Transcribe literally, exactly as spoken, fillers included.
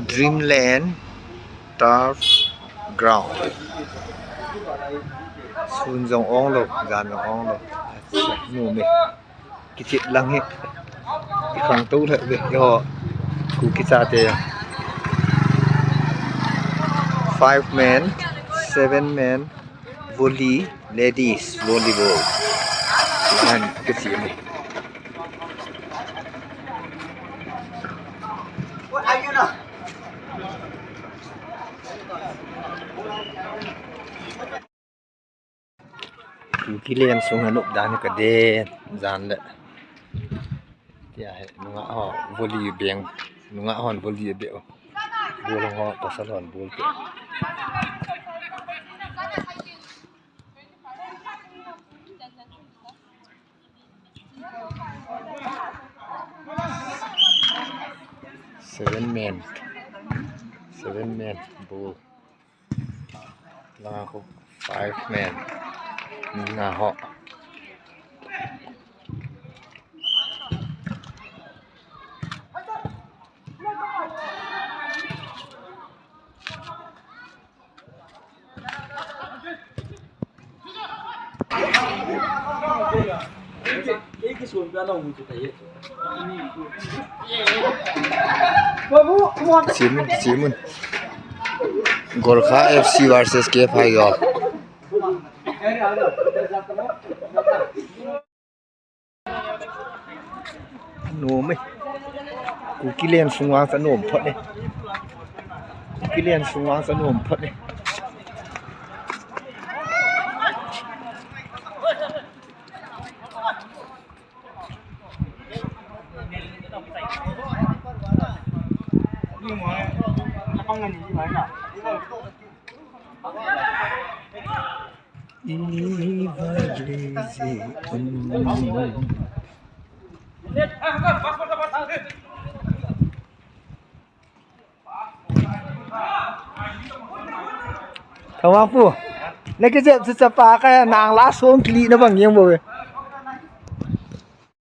Dreamland Turf Ground. Sun jong ong lou, jan jong ong lou. Acha, nuam e. Kichep lang hi. Ikhang tou lheh ve. Eiho Kuki chate. Five men, seven men, volley, ladies volleyball. Lang kichep e. Kuki leng sung a nop dan hi ka den jan le. Tia hi nungah ho volley beng, nungah hon volley beng. Bol ho pasal hon bol pe. Seven men. Seven men bol. Langa khu five men. Nga ho. Kichimun, kichimun. Gorkha F C versus K F I go. Nuam e. Kuki leng sung vang chu nuam phot e. Kuki leng sung vang chu nuam phot e. Thangvahpu, na kijep chu chapa ka nang la song kili na bang jeng bou ve.